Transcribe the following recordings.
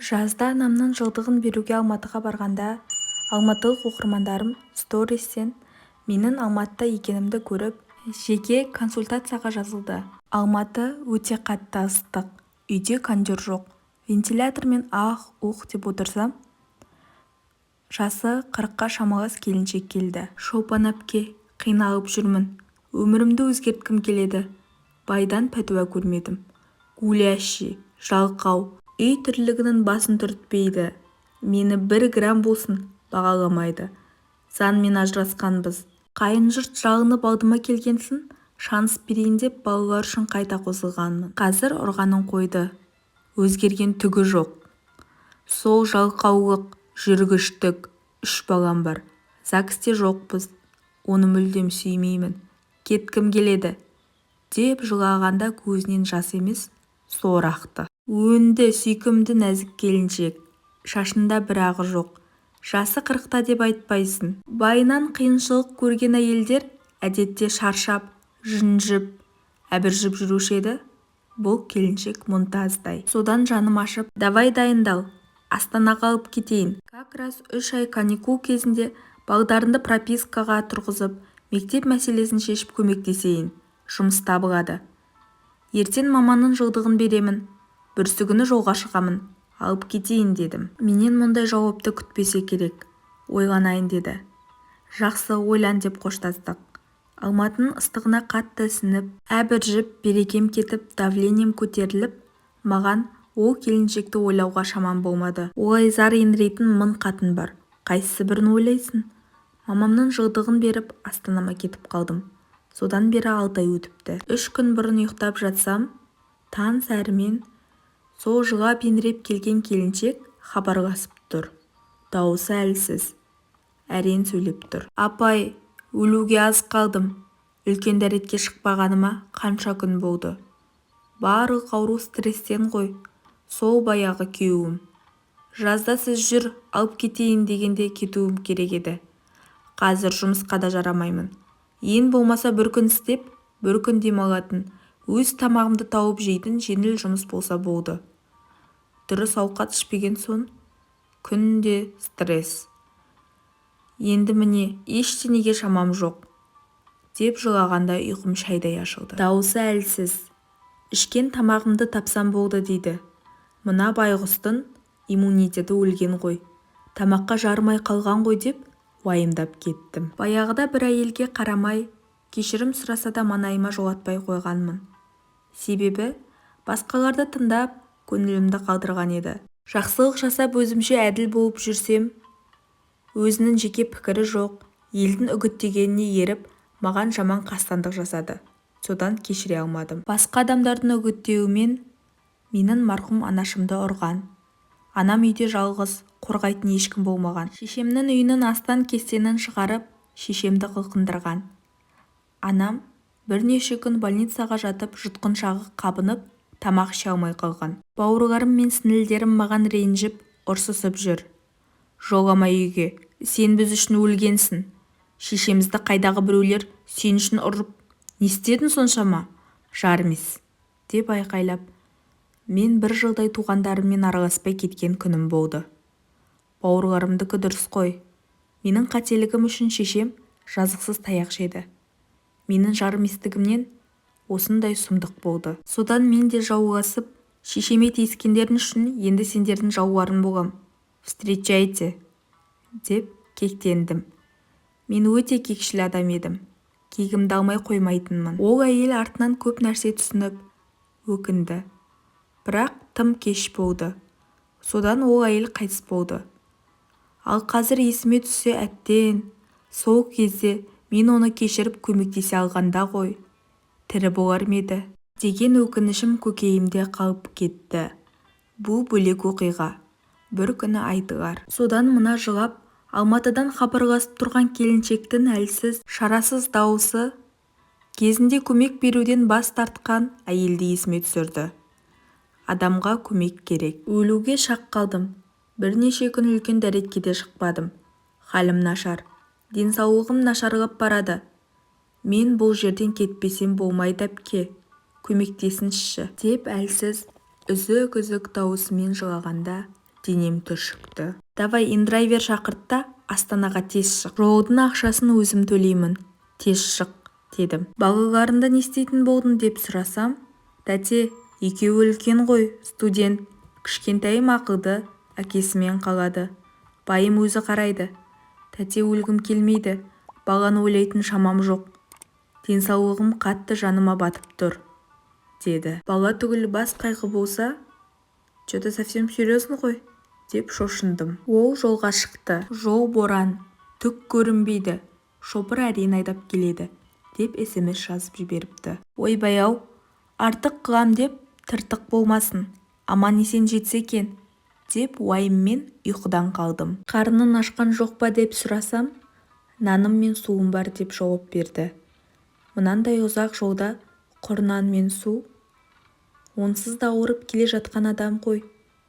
Жазда анамның жылдығын беруге Алматыға барғанда алматылық оқырмандарым стористен менің Алматыда екенімді көріп, жеке консультацияға жазылды. Алматы өте қатты ыстық. Үйде кондер жоқ. Вентилятормен аһ-уһ деп отырсам, жасы 40-қа шамалас келіншек келді. «Шолпан әпке, қиналып жүрмін. Өмірімді өзгерткім келеді. Байдан пәтуа көрмедім. Гулящий, жалқау. Үй тірлігінің басын түртпейді. Мені бір грамм болсын бағаламайды. Заңмен ажырасқанбыз. Қайын жұрт жалынып алдыма келгенсін шанс берейін деп балалар үшін қайта қосылғанмын. Қазір ұрғанын қойды. Өзгерген түгі жоқ. Сол жалқаулық, жүргіштік. Үш балам бар. ЗАГСте жоқпыз. Оны мүлдем сүймеймін. Кеткім келеді», деп жылағанда көзінен жас емес, сор ақты. Өңді, сүйкімді нәзік келіншек. Шашында бір ағы жоқ. Жасы 40-та деп айтпайсың. Байынан қиыншылық көрген әйелдер әдетте шаршап, жүнжіп, әбіржіп жүруші еді. Бұл келіншек мұнтаздай. Содан жаным ашып, «Давай дайындал, Астанаға алып кетейін. Как раз 3 ай каникул кезінде балдарыңды пропискаға тұрғызып, мектеп мәселесін шешіп көмектесейін. Жұмыс табылады. Ертең мамаңның жылдығын беремін. Бүрсігүні жолға шығамын. Алып кетейін», – дедім. Менен мұндай жауапты күтпесе керек. «Ойланайын», – деді. «Жақсы, ойлан», – деп қоштастық. Алматының ыстығына қатты ісініп, әбіржіп, берекем кетіп, давлением көтеріліп, маған ол келіншекті ойлауға шамам болмады. Олай зар еңірейтін мың қатын бар. Қайсысы бірін ойлайсың? Мамамның жылдығын беріп, Астанама кетіп қалдым. Содан бері 6 ай өтіпті. 3 күн бұрын ұйықтап жатсам, таң сәрімен сол жылап-еңіреп келген келіншек хабарласып тұр. Дауысы әлсіз. Әрең сөйлеп тұр. «Апай, өлуге аз қалдым. Үлкен дәретке шықпағаныма қанша күн болды. Барлық ауру стресстен ғой. Сол баяғы күйеуім. Жазда сіз жүр, алып кетейін дегенде кетуім керек еді. Қазір жұмысқа да жарамаймын. Ең болмаса бір күн істеп, бір күн демалатын, өз тамағымды тауып жейтін жеңіл жұмыс болса болды. Дұрыс ауқат ішпеген соң күнде стресс. Енді міне ештеңеге шамам жоқ», – деп жылағанда ұйқым шайдай ашылды. Дауысы әлсіз. «Ішкен тамағымды тапсам болды дейді. Мына байғұстың иммунитеті өлген ғой. Тамаққа жарымай қалған ғой» деп уайымдап кеттім. Баяғыда бір әйелге қарамай, кешірім сұраса да маңайыма жолатпай қойғанмын. Себебі басқаларды тыңдап, көңілімді қалдырған еді. Жақсылық жасап өзімше әділ болып жүрсем, өзінің жеке пікірі жоқ, елдің үгіттегеніне еріп, маған жаман қастандық жасады. Содан кешіре алмадым. Басқа адамдардың үгіттеуімен менің марқұм анашымды ұрған. Анам үйде жалғыз, қорғайтын ешкім болмаған. Шешемнің үйінің астан-кестенін шығарып, шешемді қылқындырған. Анам бірнеше күн больницаға жатып, жұтқыншағы қабынып, тамақ іше алмай қалған. Бауырларым мен сіңлілерім маған ренжіп, ұрсысып жүр. «Жоламай үйге, сен біз үшін өлгенсің. Шешемізді қайдағы біреулер сен үшін ұрып не істедің соншама, жарымес», – деп айқайлап, мен бір жылдай туғандарыммен араласпай кеткен күнім болды. Бауырларымдікі дұрыс қой. Менің қателігім үшін шешем жазықсыз таяқ жеді. Менің жарыместігімнен осындай сұмдық болды. Содан мен де жауласып, «Шешеме тиіскендерің үшін енді сендердің жауларың болам, встречайте», деп кектендім. Мен өте кекшіл адам едім. Кегімді алмай қоймайтынмын. Ол әйел артынан көп нәрсе түсініп, өкінді. Бірақ тым кеш болды. Содан ол әйел қайтыс болды. Ал қазір есіме түссе, әттең, сол кезде мен оны кешіріп көмектесе алғанда ғой, тірі болар ма еді деген өкінішім көкейімде қалып кетті. Бұл бөлек оқиға. Бір күні айтылар. Содан мына жылап Алматыдан хабарласып тұрған келіншектің әлсіз, шарасыз дауысы кезінде көмек беруден бас тартқан әйелді есіме түсірді. Адамға көмек керек. «Өлуге шақ қалдым. Бірнеше күн үлкен дәретке де шықпадым. Халім нашар. Денсаулығым нашарлап барады. Мен бұл жерден кетпесем болмайды әпке. Көмектесіңізші», – деп әлсіз, үзік-үзік дауысымен жылағанда Денем түршікті. «Давай индрайвер шақырт та, Астанаға тез шық. Жолдың ақшасын өзім төлеймін, тез шық», – дедім. «Балаларыңды не істейтін болдың?» деп сұрасам, «Тәте, екеуі үлкен ғой, студент. Кішкентайым ақылды, әкесімен қалады. Байым өзі қарайды. Тәте, өлгім келмейді, баланы ойлайтын шамам жоқ. Денсаулығым қатты жаныма батып тұр», – деді. Бала түгіл бас қайғы болса, че-то совсем серьезно ғой деп шошындым. Ол жолға шықты. «Жол боран, түк көрінбейді, шопыр әрең айдап келеді», – деп СМС жазып жіберіпті. Ойбай-ау, артық қылам деп тыртық болмасын, аман-есен жетсе екен деп уайыммен ұйқыдан қалдым. Қарның ашқан жоқ па деп сұрасам, «Наным мен суым бар», – деп жауап берді. Мынандай ұзақ жолда құр нан мен су, онсыз да ауырып келе жатқан адам ғой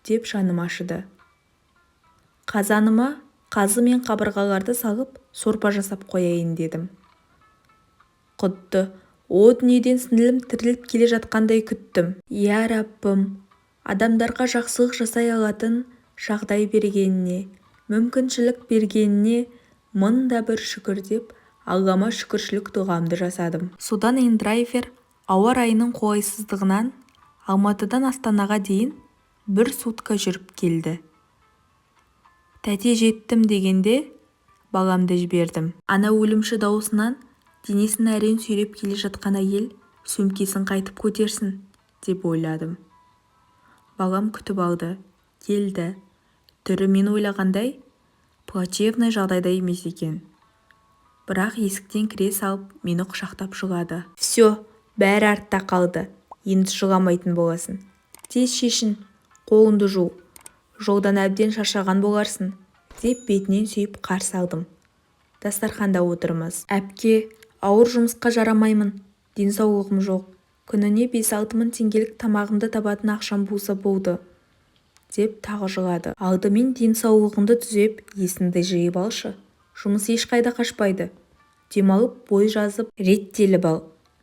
деп жаным ашыды. Қазаныма қазы мен қабырғаларды салып, сорпа жасап қояйын дедім. Құдды о дүниеден сіңілім тіріліп келе жатқандай күттім. Иә, Раббым, адамдарға жақсылық жасай алатын жағдай бергеніңе, мүмкіншілік бергеніңе мың да бір шүкір деп Аллама шүкіршілік дұғамды жасадым. Содан индрайвер ауа райының қолайсыздығынан Алматыдан Астанаға дейін бір сутка жүріп келді. «Тәте, жеттім», – дегенде баламды жібердім. Ана өлімші даусынан денесін әрең сүйреп келе жатқан әйел сөмкесін қайтіп көтерсін деп ойладым. Балам күтіп алды. Келді. Түрі мен ойлағандай плачевный жағдайда емес екен. Бірақ есіктен кіре салып мені құшақтап жылады. «Все, бәрі артта қалды. Енді жыламайтын боласың. Тез шешін, қолыңды жу. Жолдан әбден шаршаған боларсың», – деп бетінен сүйіп қарсы алдым. Дастарханда отырмыз. «Әпке, ауыр жұмысқа жарамаймын. Денсаулығым жоқ. Күніне 5-6 мың теңгелік тамағымды табатын ақшам болса болды», – деп тағы жылады. «Алдымен денсаулығыңды түзеп, есіңді жиып алшы. Жұмыс ешқайда қашпайды. Демалып, бой жазып, реттеліп ал.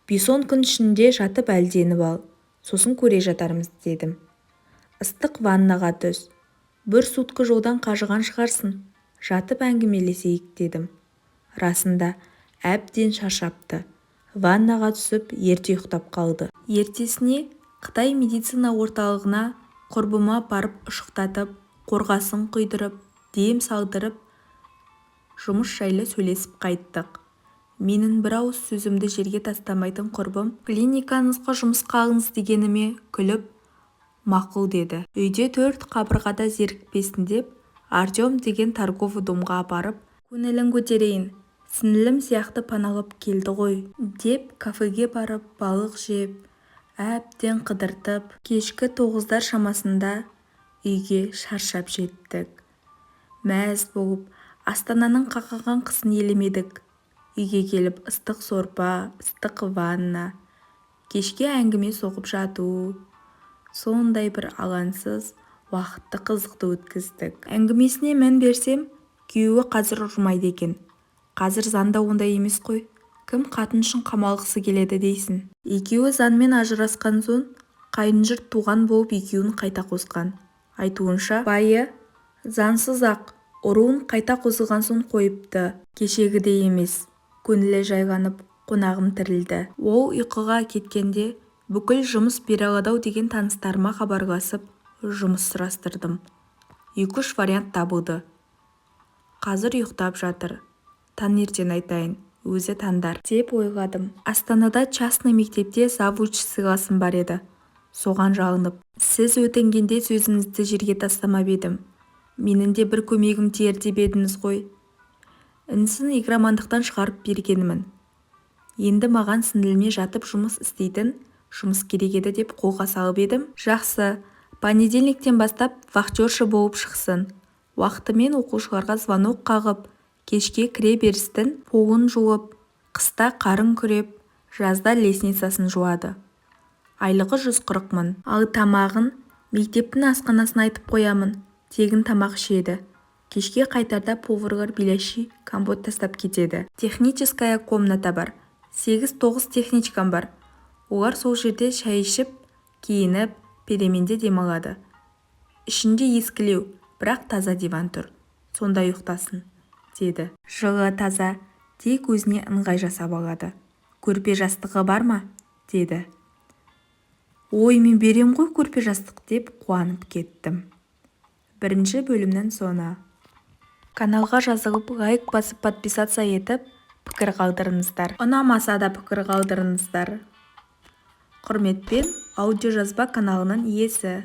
5-10 күн ішінде жатып әлденіп ал. Сосын көре жатармыз», – дедім. «Ыстық ваннаға түс. Бір сутка жолдан қажыған шығарсың. Жатып әңгімелесейік», – дедім. Расында әбден шаршапты. Ваннаға түсіп, ерте ұйықтап қалды. Ертесіне Қытай медицина орталығына құрбыма апарып ұшықтатып, қорғасын құйдырып, дем салдырып, жұмыс жайлы сөйлесіп қайттық. Менің бір ауыз сөзімді жерге тастамайтын құрбым «Клиникаңызға жұмысқа алыңыз» дегеніме күліп «Мақұл» деді. Үйде төрт қабырғада зерікпесін деп «Артем» деген торговый домға апарып, көңілін көтерейін, сіңілім сияқты паналап келді ғой деп, кафеге барып балық жеп, әбден қыдыртып, кешкі 9-дар шамасында үйге шаршап жеттік. Мәз болып, Астананың қақаған қысын елемедік. Үйге келіп ыстық сорпа, ыстық ванна, кешке әңгіме соғып жату, сондай бір алаңсыз уақытты қызықты өткіздік. Әңгімесіне мән берсем, күйеуі қазір ұрмайды екен. Қазір заң да ондай емес қой. Кім қатын үшін қамалғысы келеді дейсің. Екеуі заңмен ажырасқан соң қайын жұрт туған болып екеуін қайта қосқан. Айтуынша, байы заңсыз-ақ ұруын қайта қосылған соң қойыпты. Кешегідей емес, көңілі жайланып, қонағым тірілді. Ол ұйқыға кеткенде бүкіл жұмыс бере алады-ау деген таныстарыма хабарласып, жұмыс сұрастырдым. Екі-үш вариант табылды. Қазір ұйықтап жатыр. Таңертең айтайын, өзі таңдар деп ойладым. Астанада частный мектепте завуч сыйласым бар еді. Соған жалынып, «Сіз өтінгенде сөзіңізді жерге тастамап едім. Менің де бір көмегім тиер деп едіңіз ғой. Інісін игромандықтан шығарып бергенмін. Енді маған сіңліме жатып жұмыс істейтін жұмыс керек еді» деп қолқа салып едім, «Жақсы, понедельниктен бастап вахтерша болып шықсын. Уақытымен оқушыларға звонок қағып, кешке кіре берістің полын жуып, қыста қарын күреп, жазда лестницасын жуады. Айлығы 140 мың. Ал тамағын мектептің асханасына айтып қоямын, тегін тамақ ішеді. Кешке қайтарда поварлар беляши, компот тастап кетеді. Техническая комната бар. 8-9 техничкам бар. Олар сол жерде шай ішіп, киініп, переменде демалады. Ішінде ескілеу, Бірақ таза диван тұр, сонда ұйықтасын, деді. Жылы, таза, тек өзіне ыңғай жасап алады. Көрпе-жастығы бар ма? Деді. Ой, мен берем ғой көрпе-жастық деп қуанып кеттім. Бірінші бөлімнің соңы. Каналға жазылып, лайк басып, подписаться етіп, пікір қалдырыңыздар. Ұнамаса да пікір қалдырыңыздар. Құрметпен, аудиожазба каналының иесі.